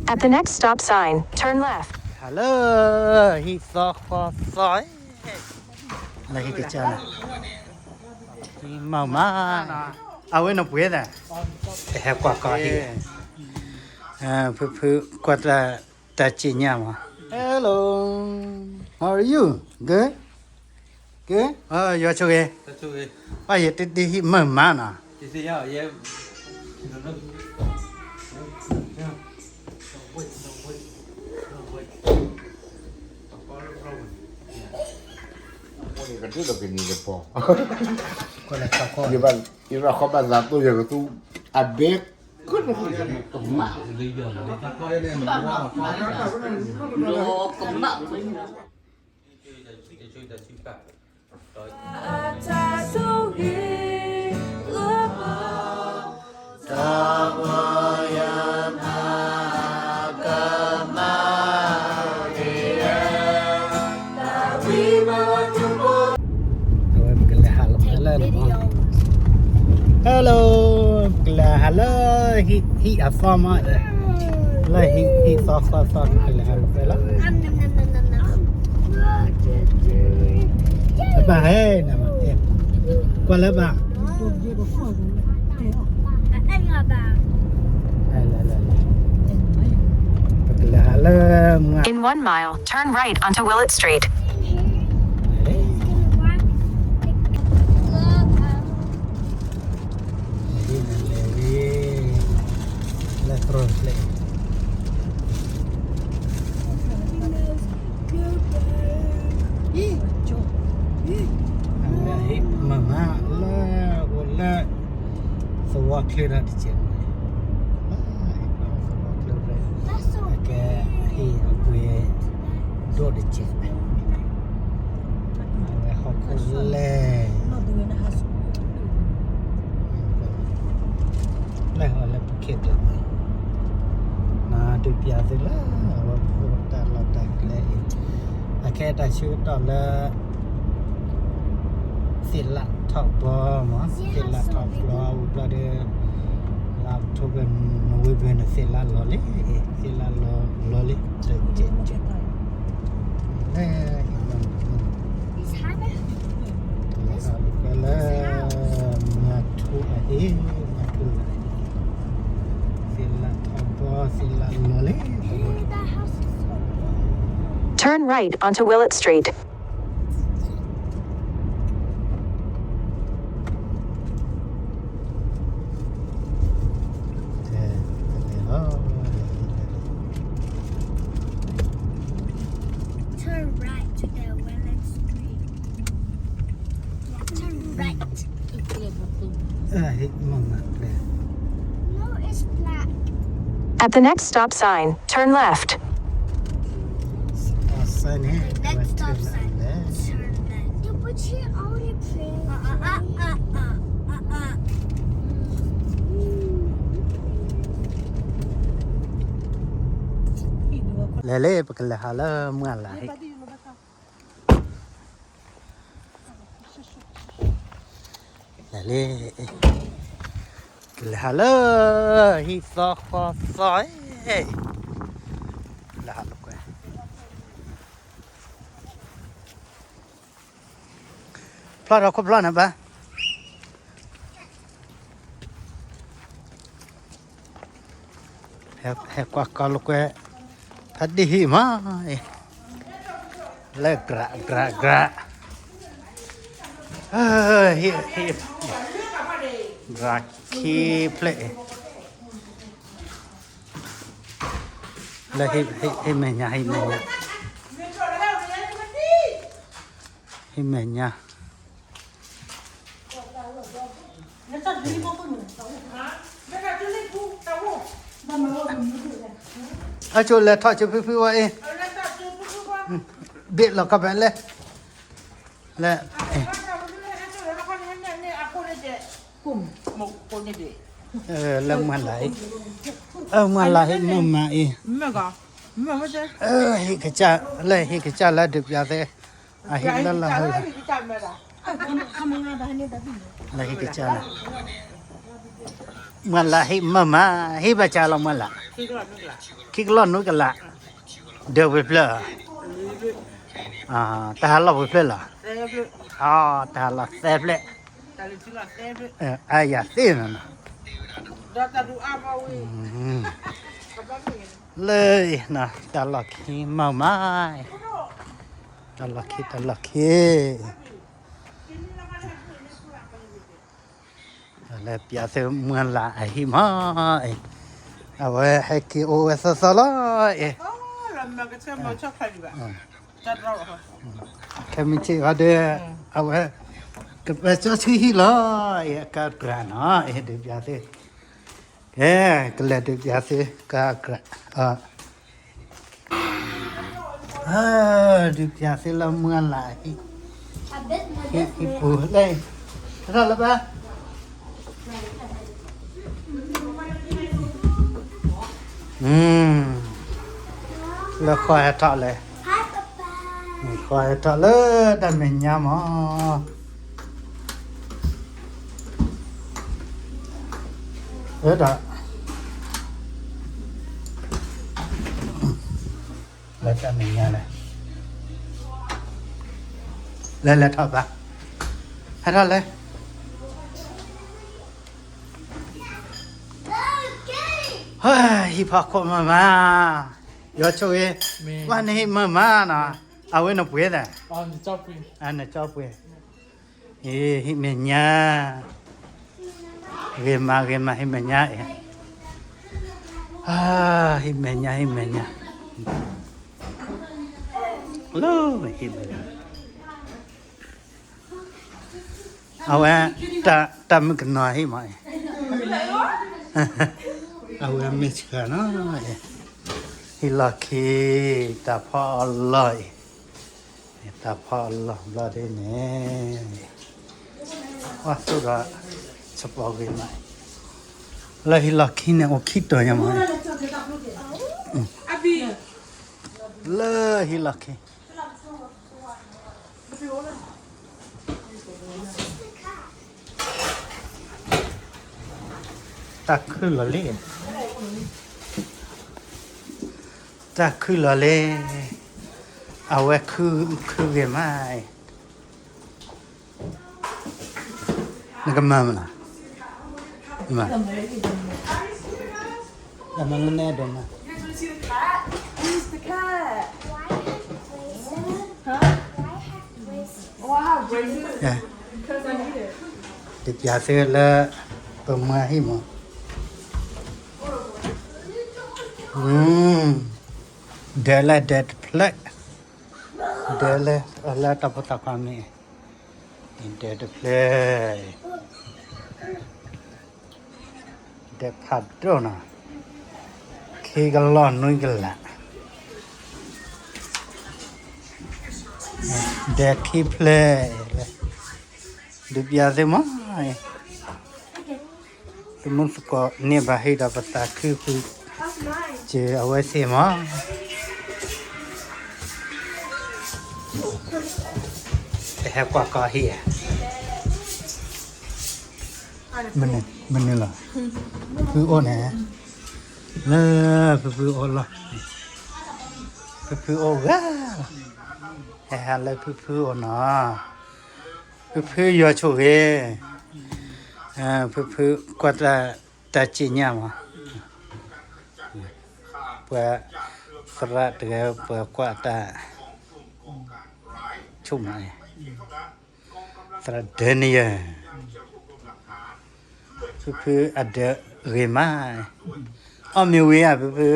At the next stop sign, turn left. ဟဲလၢ ဟံၣ်သီဃီသီ, လၢဟံၣ်ကစၢ်လီၤ, ဟံၣ်မၤမး, အဝဲနပှဲၤသး, ဟဲကွၢ်ကီဟံၣ်, ဖုဖုကွၢ်တၢ်, တၢ်စံၣ်ညါမး, Hello, how are you? Good? Good? ယွၤဆိၣ်ဂ့ၤ, ဘၣ်ယတဒ့ဟံၣ်မၤမးနီၤ. Yeba, yeba, kau ba zato ya tu, abek, kau kemau. Lo kemau. Hello, ပကလဲၤဟးလၢ ဟံၣ်အသီမး, လၢဟံၣ်သီဃီသီ ပကလဲၤဟးလၢဖဲလီၤ. ဘၣ်ဟဲနၤမး, ကွၢ်လၢဘၣ်, ပကလဲၤဟးလၢ In one mile, turn right onto Willett Street. လဲၤတြီၢ်ဖျဲၣ်, အဝဲဟံၣ်မၤမးလၢအိၣ်လၢ သဝီချၢတၢ်တစဲးန့ၣ်, သဝီချၢ, အကဲဟံၣ်အပှ့ၤ ဒိၣ်တစဲးန့ၣ်, အဝဲဟီၣ်ခိၣ်လဲၢ်, လဲၤဟီၣ်လၢပူၤခဲကျါန့ၣ်, နဒုးပျးသုလၢ အဝဲဖိတၢ်လီၢ်တၢ်ကျဲအံၤ, အခဲတၢ်ဆၢကတီၢ်လၢ သ့ၣ်လးထီၣ်ဘီမး, သ့ၣ်လးထီၣ်ဘီအူဘျီဒီး လါအီးကထိဘၢၣ် နဝ့ဘၢၣ်န့ၣ် သ့ၣ်လးလီၤလံ, သ့ၣ်လးလီၤလံ, တကဲးကဲး, လဲၤဟံၣ်လီၤ, လဲၤဟးလၢ မၤထူအဟံၣ်, မၤထူအဟံၣ်, သ့ၣ်လးထီၣ်ဘီ သ့ၣ်လးလီၤလံ. Turn right onto Willett Street. လဲၤလီၤ, Turn right to the Willett Street. Turn right. ဟံၣ်မၤမးကျဲ, No, it's black. At the next stop sign, turn left. အစဲန့ၣ် The next stop sign, turn left. လဲၤလံ ပကလဲၤဟးလၢမုၢ်အလၤဟံၣ်, လဲၤလံ, ကလဲၤဟးလၢ ဟံၣ်သီဃီသီ, လဲၤဟးလၢကွဲ ဖျီၣ်ထီၣ်ခိၣ်ဖျီၣ်န့ၣ်ဘၣ်, ဟဲကွၢ်ကီလိာ်ကွဲ ဖးဒံၣ်ဟံၣ်မး, လၢကြးကြးကြး, ဟံၣ် ဟံၣ် ကြးခံဖျၢၣ်, လၢဟံၣ်မဲာ်ညါ ဟံၣ်မဲာ်ညါ, ဟံၣ်မဲာ်ညါ အဆိလဲၤထီၣ်ဆူဖုဖုဝဲအံၤ, ဘ့ၣ်လီၤကီၢ်ဖဲလဲၣ်, လဲၣ်, လၢမုၢ်လၢ်အံၤ, မုၢ်လၢ်ဟံၣ်မုၢ်မးအံၤ, ဟံၣ်ကစၢ်လၢဟံၣ်ကစၢ်လၢဒုးပျးသဲ, အဟံၣ်လၢလၢဟဲလီၤ လၢဟံၣ်ကစၢ်လီၤ, မွၢ်လးဟံၣ်မၢ်မး, ဟံၣ်ဘၣ်စၢ်လီၤမွၢ်လး, ခံကလီၢ်နွံကလး, ဒၢးပှဲၤဖျၢၣ်, တၢ်ဟးလီၢ်ပှဲၤဖျၢၣ်လီၤ, တၢ်ဟးလီၢ်သၢဖျၢၣ်, အါယၤသ့ၣ်နီၤနီၤ, လၢ တၢ်လီၢ်ခံမၢ်မး, တၢ်လီၢ်ခံ တၢ်လီၢ်ခံ လၢပျးသုမွၢ်လးအဟံၣ်မး, အဝဲဟဲက့ၤအိၣ်ဝဲသီသီလီၤအံၤ, ခဲမုၢ်ဆ့ၣ်ဃီဒီး အဝဲ ကပၢၤစီဆှံဟံၣ်လီၤအံၤ အကါတြၢ်နီၤအံၤ ဒုးပျးသု, ကဲ ကလဲၤဒုးပျးသုကါတြၢ်, ဒုးပျးသုလၢမွၢ်လးအဟံၣ်, ဟံၣ်ပူၤလၢ, ဟဲထီၣ်လၢၤဘၣ်, လၢဃီဟဲထီၣ်လဲၣ်, ဃီဟဲထီၣ်လၢတၢ်မဲာ်ညါမး, ဒီး လၢတၢ်မဲာ်ညါလဲၣ်, လဲၤလဲၤထီၣ်ဘၣ်, ဟဲထီၣ်လဲၣ်, ဟံၣ်ဖီခိၣ်မးမး, ယွၤဆိၣ်ဂ့ၤ, ကွၢ်နဟံၣ်မးမးနီၤ, အဝဲနပှ့ၤသး, နကၠီပှ့ၤ, ဟံၣ်မဲာ်ညါ, ဂ့ၤမးဂ့ၤမး ဟံၣ်မဲာ်ညါအံၤ, ဟံၣ်မဲာ်ညါ ဟံၣ်မဲာ်ညါ, လၢဟံၣ်မဲာ်ညါ အဝဲ တၢ်မုၣ်ကနီၤဟံၣ်မးအံၤ, အဝဲမ့ၢ်ဆှၢနီၤ, ဟံၣ်လီၢ်ခံ, တၢ်ဖီအလီၢ်အံၤ, တၢ်ဖီအလီၢ်ဘျီဒ်န့ၣ်, အီၣ်သူၣ်ဒီး ဆပီဂ့ၤမး, လၢဟံၣ်လီၢ်ခံန့ၣ် အိၣ်ခံတီၤညါမး, လၢဟံၣ်လီၢ်ခံ တၢ်ခုၣ်လီၤလံ, တၢ်ခုၣ်လီၤလံ, အဝဲခုၣ်ဂ့ၤမး, နကမၤမနုၤလဲၣ်, မၤလၢနဲဒိးမး ဒုးပျးသုလၢ ပမွၤဟံၣ်မး, ဒၢးလၢဒၢးတဖျၢၣ်, ဒၢးလၢ လၢတၢ်ဖိသၣ်ခွါမ့ၢ်, ဒၢးတဖျၢၣ်, ဒၢးဖးဒိၣ်နီၤ, ခံကလီၢ်နွံကလး, ဒၢးခံဖျၢၣ်, ဒုးပျးသုမး, တမူသကိးန့ၢ်ဘၣ်ဟံၣ်ဒီးပသးခုဃုာ် စၢၤအဝဲသ့ၣ်မး, ပဟဲကွၢ်ကီဟံၣ်ဧါ, မနုၤလီၤ, ဖုဖုအိၣ်န့ၣ်, လၢဖုဖုအိၣ်လီၤ, ဖုဖုအိၣ်ဂၤလီၤ, ဟဲဟးလၢဖုဖုအိၣ်နီၤ, ဖုဖုယွၤဆိၣ်ဂ့ၤ, ဖုဖုကွၢ်တၢ် တၢ်စံၣ်ညါမး, ပှၤသရၣ်တဂၤ ပှၤကွၢ်တၢ် ဆိၣ်မး, သရၣ်ဒၢနယၢၢ်, ဖုဖုအဒၢးဂ့ၤမး, အီၣ်မ့ၤဝံၤဧါ ဖုဖု,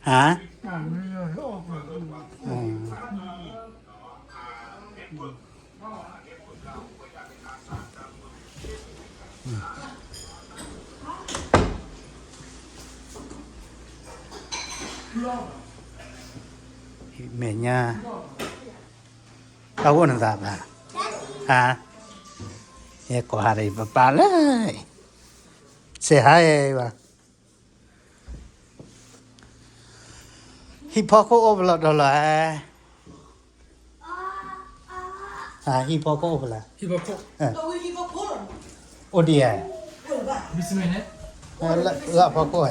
ဟါ မဲာ်ညါ, တၢ်အိၣ်နသးဘၣ်, ဟါ, ယဲကိးဟးဒီးယပပၢ်လၢ, စဲးဟါယဲဘၣ်, ဟံၣ်ဖီခိၣ်အိၣ်ပလီၢ်ဒီးလီၤဧါ, ဟံၣ်ဖီခိၣ်အိၣ်ဖဲလဲၣ်, အိၣ်ဒံးဧါ, လၢအဖီခိၣ်ဧါ,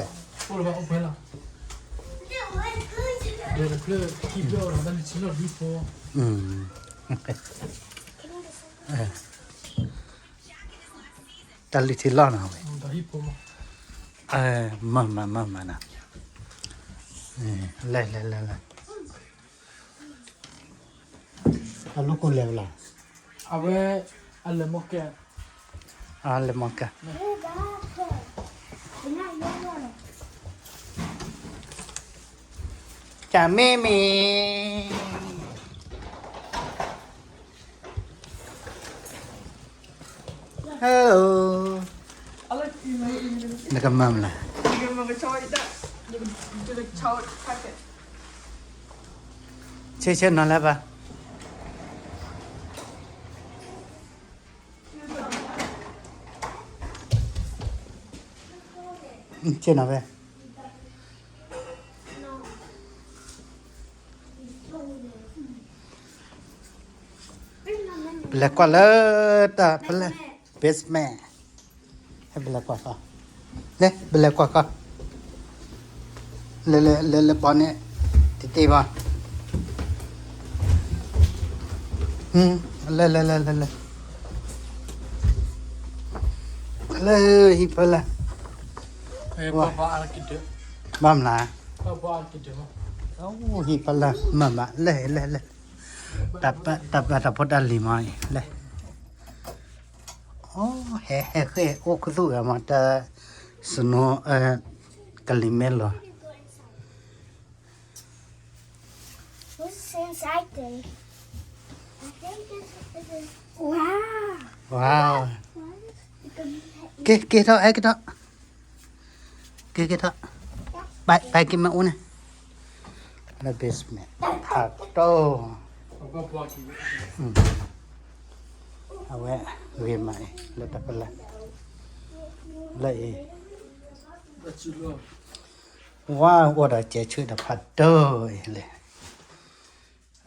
တၢ်လုၢ်ထံလီၢ်နီၤဝဲ, မၤမၤမၤမၤနီၤ, လဲၤလဲၤလဲၤလဲၤ, အလိၣ်ကိၣ်လဲၤဘၣ်လီၤ, အဝဲ, အလဲၤမီၢ်ကဲ, အလဲၤမီၢ်ကဲ, ကၢ်မ့ၢ်မ့ၢ် Hello, နကမၤမလဲၣ်, ဆ့ဆ့နီၤလၢဘၣ်, ဆ့နီၤဖဲ ပလဲၤကွၢ်လၢတၢ်ဖဲလဲၣ်, basement, ဟဲပလဲၤကွၢ်ဃီ, လဲၤပလဲၤကွၢ်ဃီ, လဲၤလဲၤလဲၤလဲၤဘီန့ၣ်, တတ့ဘၣ်, လဲၤလဲၤလဲၤလဲၤလဲၤ, လၢဟံၣ်ဖဲလဲၣ်, ဘၣ်မနုၤ, ဟံၣ်ဖဲလဲၣ်မၤမး, လဲၤလဲၤလဲၤ, တၢ်ပာ်တၢ်ဖိတၢ်လံၤမးအံၤ လဲၤ, ဟဲဟဲဃ့ၢ်အိၣ်ခူသူၣ်ဂၤမး တၢ် snow, ကလံၤမ့ၢ်လီၤ က့ၤက့ၤထီၣ် ဟဲက့ၤထီၣ်, က့ၤက့ၤထီၣ်, ပက့ၤမ့ၢ်အိၣ်န့ၣ်, လၢ basement ဖးဒိၣ်, အဝဲဂ့ၤမးအံၤ လၢတၢ်ဖဲလဲၣ်, လၢအံၤ, ဝါအိၣ်ဒီးကဲဆူၣ်ဒီးဖးဒိၣ်အံၤလဲၣ်,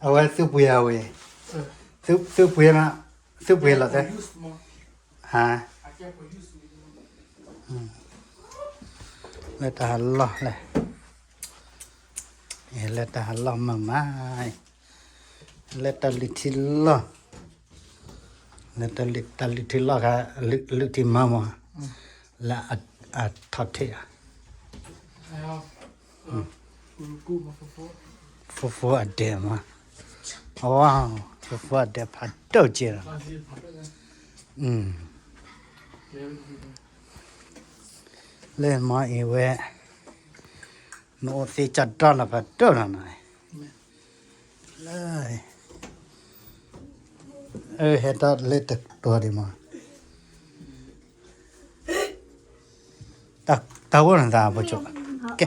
အဝဲသုပှ့ၤအဝဲ, သုပှ့ၤမး, သုပှ့ၤလီၤသဲ, ဟါ, လၢတၢ်ဟးလီၢ်လဲၣ်, လၢတၢ်ဟးလီၢ်မးမး, လၢတၢ်လုၢ်ထံလီၢ်, လၢတၢ်လုၢ်ထံလီၢ်ခါ, လုၢ်ထံမးမး, လၢအထီၣ်ထံၣ်ဧါ Fofo အဒဲးမး, အဝဲ Fofo အဒဲးဖးဒိၣ်ကဲလီၤ, လၢမ့ၢ်အံၤဝဲ, နအိၣ်သ့ကၢ်ဒီလီၤဖးဒိၣ်လီၤနီၤ, လၢ, အဟဲတၢ်လၢတတီၤဒံးမး တၢ်အိၣ်နသးဖိကၠိ, ကဲ,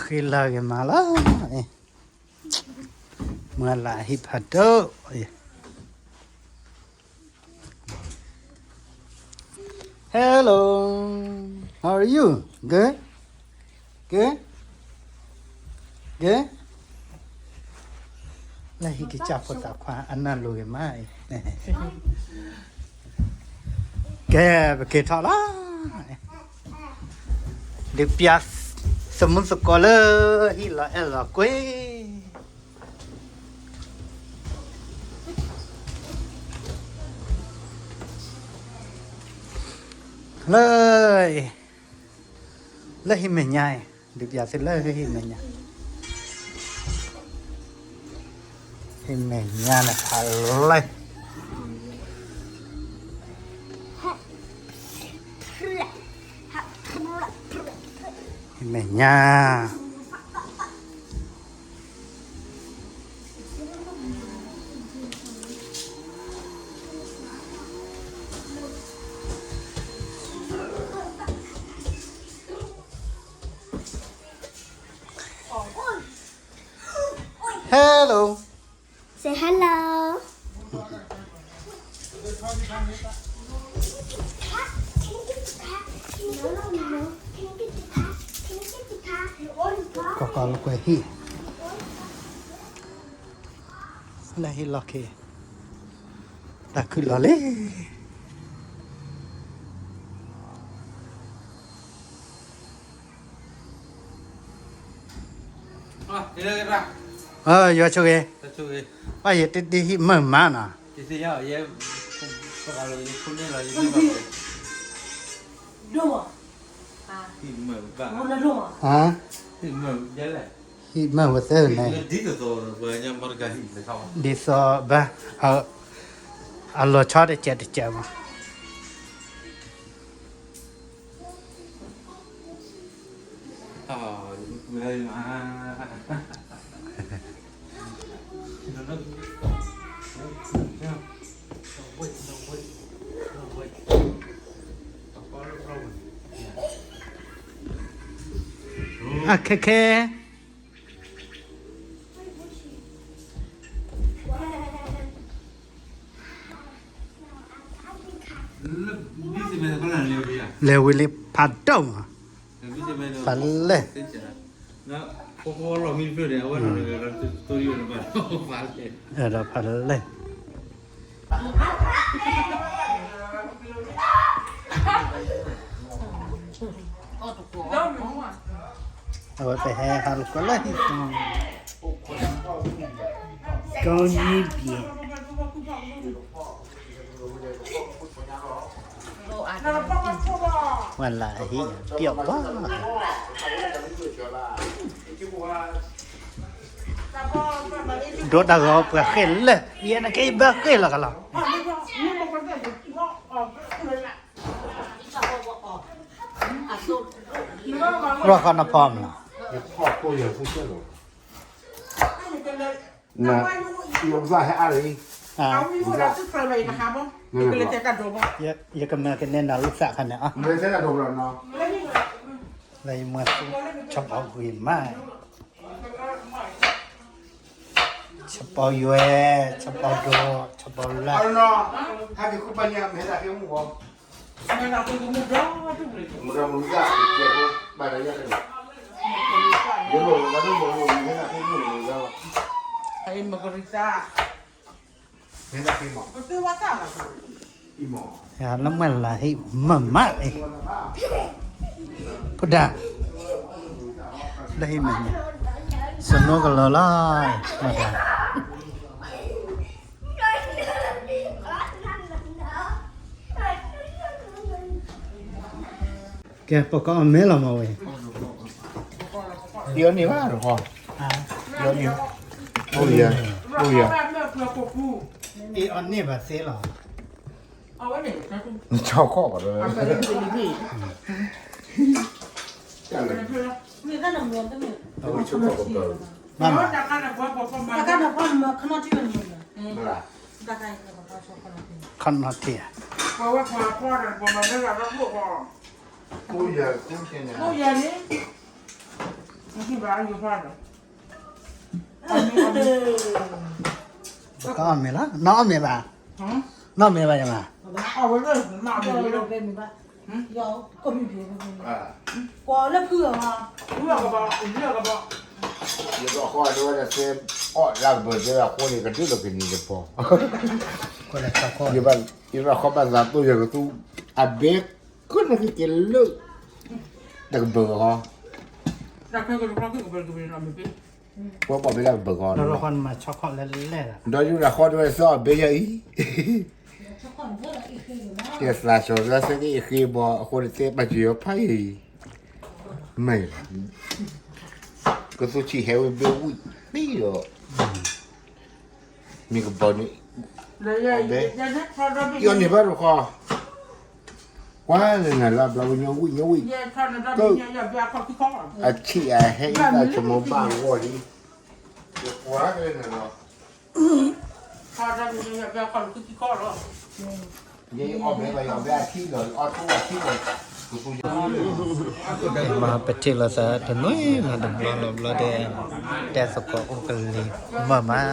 ဃ့လၢဂ့ၤမးလီၤ, မုၢ်လၢ်ဟံၣ်ဖးဒိၣ်, Hello, how are you? Good? Good? Good? လၢဟံၣ်ကစၢ်ဖိသၣ်ခွါအနၢ်လိၤဂ့ၤမးအံၤ, ကဲ ပက့ၤထီၣ်လီၤ, ဒုးပျၢ်သမူသကိးလၢဟံၣ်လီၤအဲၣ်လီၤကွံ လၢ, လၢဟံၣ်မဲာ်ညါအံၤ, ဒုးပျၢ်သုလၢဟံၣ်မဲာ်ညါ, ဟံၣ်မဲာ်ညါန့ၣ်ဖးလဲၢ်, ဟံၣ်မဲာ်ညါ Hello. Say hello. Can I get the cat? Can I get the cat? Can I get the cat? Can I get the cat? Can I get the cat? You want the cat? ကီၢ်လၢကွဲၤဟံၣ်, လၢဟံၣ်လီၢ်ခံ, တၢ်ခုၣ်လီၤလံ. ယွၤဆိၣ်ဂ့ၤ, ဘၣ်ယတ့တ့ဟံၣ်မၢမးနီၤ. ဟံၣ်မၢဝဲသ့န့ၣ်, ဒ်သိးဘၣ်, အလီၤဆီတစဲးတစဲးမး. အခဲခဲ လဲၤဝံၤလံဖးဒိၣ်မး, ဖးလဲၢ်, ဒီးဖးလဲၢ်. အဝဲပဟဲဟးလိာ်ကွဲလၢဟံၣ်ဃီ, ကိးနံဘ့ၣ် ဝဲလၢအဟံၣ်ပျီၣ်ဘၣ်, ဒိတၢ်ဂီၤပှၤဃ့ၢ်လၢ ယဲနက့ဘၣ်ဃ့ၢ်လီၤကလီၤ. ရီၣ်ဃီနဖီမလီၤ, ယကမၤကနဲနၤ လူသးခါန့ၣ်, လၢယမၤသူ ဆီပီဂ့ၤမး, ဆီပီယွဲ, ဆီပီဒိ, ဆီပီလၢ်. လၢမ့ၢ်လၢဟံၣ်မၢမးအံၤ, ဖိဒါ, လၢဟံၣ်မၢမး, စနိကလီၤလီၤ, မတၤ ကဲ ပကအီၣ်မ့ၤလီၤမးဝဲ, ယအီၣ်န့ၢ်ဘၣ်တခီ, ယအီၣ်န့ၢ်, အိၣ်ယၤ, အီၣ်န့ၢ်ဘၣ်သ့လီၤ, နဆီၣ်ခီၣ်ဘၣ်ဒီး, ခီၣ်နီၣ်ထံၣ်ဧါ, ပကအီၣ်မ့ၤလီၤ, နအီၣ်မ့ၤဘၣ်, နအီၣ်မ့ၤဘၣ်ယမါ, လၢဖုၣ်အီၤ, ယဘၣ်ဃီဘၣ်သးသိၣ်ယကသူ, အဘဲ ကနၣ်က့ၤက့ၤလၢ တကဘၢၣ်ဃီ, ပှၤပိာ်မ့ၢ်တၢ်ကဘၢၣ်ဃီ, ဒီးယုၢ်ရၢ်ဃီတဝဲသီအဘဲယၤအံၤ, ကဲသးစီၤလၢသ့ၣ်က့ၤဃ့ဘီ အဃိတသ့ပာ်စၢၤယီၤဖးအံၤ, မ့ၢ် ကသူဆံးဟဲဝဲဘဲဝံၣ်ပံၤဒီး မ့ၢ်ကဘီန့ၣ်, ယီၤန့ၢ်ဘၣ်တခီ, ကွၢ်လၢနၤလၢအဘျီဝဲညီဝံၣ်ညီဝံၣ်, အဆံးအဟဲအံၤတၢ်ဆိကမိၣ်ဘၣ်ဂီၢ်လံ, ယကွၢ်ကလဲၣ်နၤလီၤ, ယအီၣ်ဘဲဘၣ်ယအီၣ်ဘဲအထံလီၤ, အီၣ်ထူၣ်အထံလီၤ, မ့ၢ်ပထံၣ်လိာ်သးတနွံလီၤတဘျီလီၤဘျီဒဲး, တဲသကိးအိၣ်ကလံၤမၢမး,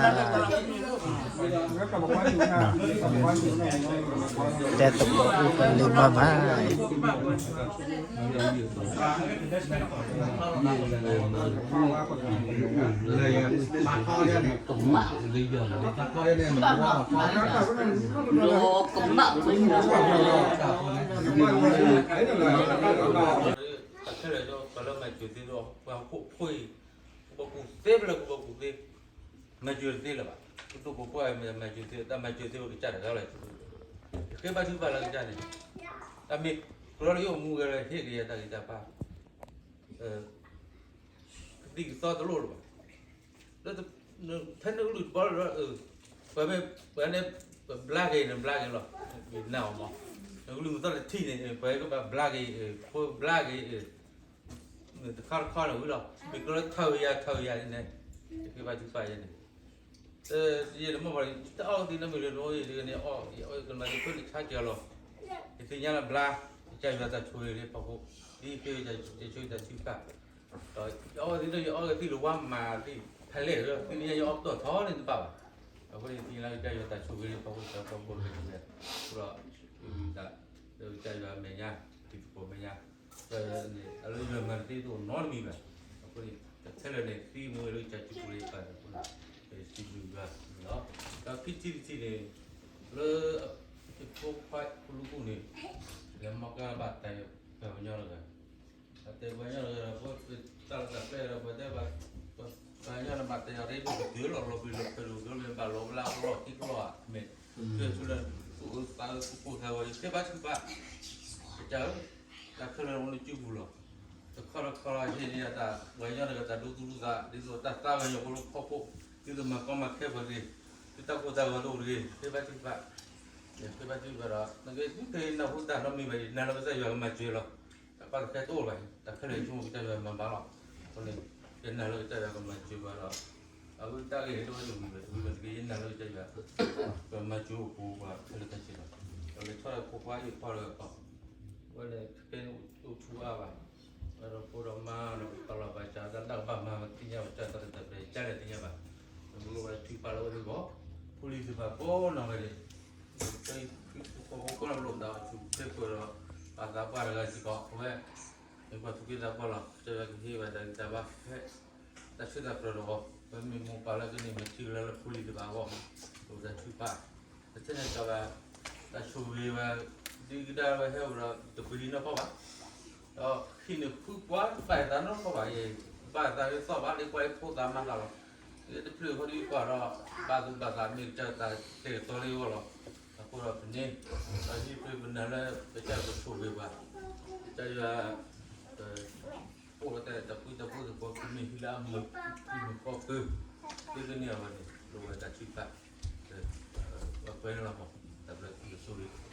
တဲသကိးအိၣ်ကလုာ်မးမး ကမၣ် တၢ်ခဲလၢာ်ဒီး ပှၤလၢမၤစၢၤသ့ဒီး ပှၤဟိၣ်ဖိအံၤ ကဘီကူၣ်သ့ဖဲလဲၣ် ကဘီကူၣ်သ့ မၤစၢၤတသ့လၢၤဘၣ်. ပသိၣ်ပိာ်ခွါမၤစၢၤသ့ တၢ်မၤစၢၤသ့ဝဲကစၢ်တဂၤလီၤ. ယဃ့ဘါထုကဖၣ်လၢကစၢ်န့ၣ် တၢ်မ့ၢ်ကရၢလၢယအိၣ်မူဝဲလၢဟ့ၣ်က့ၤယၤတၢ်ဂံၢ်တၢ်ဘါ ကသံၣ်ကသီတလိၣ်လၢၤဘၣ်. လၢ ဖဲနကလုၢ်တဘီလၢ ပှၤမ့ၢ် ပှၤန့ၣ် ပဘျါက့ၤန့ၣ်ဘျါက့ၤလီၤ. ယနာ်အီၤမး နကလုၢ်မုၢ်သီၣ်တထံၣ်န့ၣ် ပှၤကဘၣ်ဘျါက့ၤ ဖိဘျါက့ၤ တခါတခါန့ၣ်ဝံၤလီၤ. မ့ၢ်ကရၢထၢဝဲယၤထၢဝဲယၤန့ၣ် ယဃ့ဘါထုကဖၣ်ယဲန့ၣ် ယတမ့ၢ်ဘၣ် တၢ်အီၣ်ကသံၣ်နီတမံၤလၢၤ ယတဂၤန့ၣ်အီၣ် ယအီၣ်ကမၤသံၣ်ဖျၢၣ်န့ၣ်ဆါကၢၤလီၤ. ယသ့ၣ်ညါလၢဘျါ ကစၢ်ယွၤတၢ်ဆိၣ်ဂ့ၤလၢပှၤဃိ ဒ်ဖဲယဆိၣ်တၢ်ထုကဖၣ် ဒီးယအီၣ်ကသံၣ်ဒီး ယအီၣ်ကသံၣ်လၢဝါမၤသံၣ်ဖဲလဲၣ်ဒီး သ့ၣ်ညါယအီၣ်ပတီၢ်ထီန့ၣ်တဘၣ်ဘၣ်. အဃိန့ၣ် ယသ့ၣ်ညါလၢကစၢ်ယွၤတၢ်ဆိၣ်ဂ့ၤလၢပှၤဃိ တၢ်ပှၤဃိလၢကစၢ်ယွၤ အဃိဒီး ယဝံသး လၢကစၢ်ယွၤအမဲာ်ညါ တံၤသကိးမဲာ်ညါ ကစၢ်ယွၤန့ၣ် အလၢယွၤမၤတသ့တအိၣ်နီတမံၤဘၣ်. အဃိန့ၣ် တခဲလၢာ်န့ၣ် သံမူဝဲလၢကစၢ်စုပူၤလၢယပာ်န့ၣ်အဃိန့ၣ် ယစံးဘျုးယွၤန့ၣ်လီၤ. ဒီးခံထံၣ်တထံၣ်န့ၣ် လၢ ယဖိခွါဖိလူၤကူၣ်န့ၣ် လဲၤမီၢ်ကါဘၣ်တၢ်ပှၤကညီတဂၤ အတဲပှၤကညီတဂၤဒီး ပတၢ်လီၢ်တၢ်ကျဲဒီး ပတဲဘၣ် ပှၤကညီန့ၣ်ဘၣ်တဲအီၤ ဒ်ပကဒုးလီၤလီၤဘှံးလီၤဖဲးလီၤ ဒ်မ့ၢ်ဘၣ်လီၤဘျါလီၤထံကျိဧါ မ့ၢ် ကဲဆူလၢ သူၣ်အၢသးအၢသူၣ်ကိၢ်သးဂီၤ ယတဲဘၣ်ထုကဖၣ် ကစၢ်ဧၢ တၢ်ခဲလၢာ်အိၣ်လၢစုပူၤလီၤ. တခီတခီဟ့ၣ်န့ၢ်ယၤတၢ် ပှၤကညီတဂၤတၢ်ဒိသူၣ်ဒိသး ဒ်သိးတၢ်သးကညီၤဖိလၢဖီခိၣ် ဒ်သိးမၤကီမၤခဲပှၤဂ့ၤ ဒ်တၢ်ကိၢ်တၢ်ဂီၤတအိၣ်တဂ့ၤ ဃ့ဘါထုကဖၣ် ဃ့ဘါထုကဖၣ်ဒီး နကဲဒုးဖဲနၢ်ဟူတၢ်နီတမံၤဘၣ် ယနာ်လၢကစၢ်ယွၤကမၤစၢၤလီၤ. တၢ်ဘၣ်တခါတအိၣ်ဘၣ် တၢ်ခဲလၢာ်ဆိကမိၣ်ကစၢ်ယွၤမၤဘၣ်လီၤ. အဃိန့ၣ် ယနာ်လၢကစၢ်ယွၤကမၤစၢၤပှၤဒီး အဝဲတၢ်ဂ့ၢ်တအိၣ်တမံၤဘၣ် တမံၤဘၣ်တဂ့ၤ ယနာ်လၢကစၢ်ယွၤ ကမၤစၢၤအိၣ်ပှၤခဲလၢာ်ခဲဆ့လီၤ. ဒီးလဲၤထီၣ်လၢဖိခွါအံၤဖီၣ်လၢအကီၢ် ဝဲန့ၣ် ခဲန့ၣ်အိၣ်ဆူအါဘၣ် ဝဲဒီးဖိဒီးမါဒီးပာ်လီၤပာ်စး တၢ်လၢကဘၣ်မၤသ့ၣ်ညါဘၣ် ကစၢ်တၢ်တၢ်တၢ်တၢ် ကစၢ်လဲၤသ့ၣ်ညါဘၣ် မ့ၢ်လိၣ်ဘၣ်ထုကဖၣ်လၢအဝဲသ့ၣ်အဂီၢ် ဖိလံၤသ့ၣ်တဖၣ်ကိးနီၢ်ဂၤဒဲး တၢ်အံၤ ဖိကိးနီၢ်လိၣ်သးအီၤဆူၣ်ဖဲပၢၢ်ဒီး ပာ်သးပှၢ်တဂၤစ့ၢ်ကီး အဝဲ မ့ၢ်ပှၤသူၣ်က့သးပှၢ်လီၤ ကစၢ်ယွၤကဟ့ၣ်ဘၣ်တၢ်ဂံၢ်တၢ်ဘါဖဲ တၢ်ဆၢတၢ်ပြၢတဂီၢ် ပမ့ၢ်မိၢ်ပၢ်လၢကန့ၢ်မ့ၢ်ထံကလၢလၢဖိလံၤသ့ၣ်တဖၣ်အဂီၢ် အိၣ်တၢ်ထုကဖၣ် ပဆဲန့ၣ်ကီးဘၣ် တၢ်ဆိၣ်ဂ့ၤဝဲ ဒ်ကဒါဝဲဟဲအိၣ်ဒီး တပှ့ၤဒံးနီၢ်ကီၢ်ဘၣ် ဒီးခံန့ၣ်ဃုပှၤဘၣ်သးနီၢ်ကီၢ်ဘၣ် ယဘၣ်သးဂ့ၤသီၣ်ဘၣ် ဒ်ပှၤအံၤဖိသၣ်မၤသးလီၤ ယတဖျၢၣ်ဃီဒ်ကွၢ်ဒီး ဘၣ်သူၣ်ဘၣ်သးမ့ၢ်ကစၢ်တၢ်တဲာ်ကတီၤလၢယဂီၢ်လီၤ အဃိဒီးပန့ၢ် ဒီးဟံးပှ့ၤပနၢ်လၢ ကစၢ်ယွၤကဆိၣ်ဂ့ၤပှၤ ကစၢ်ယွၤ အိၣ်ဝဲတၢ်တပှ့ၤတၢ်ဖိသ့ၣ်ဃီ သုမ့ၢ်ဟံးလၢအမုာ် သုမ့ၢ်ဃီဃု သုကန့ၢ်အဝဲန့ၣ် လိၣ်ဝဲတၢ်ထုကဖၣ် ပှဲၤန့ၣ်လီၤမး တၢ်ဘျၢသုကဆိၣ်ဂ့ၤ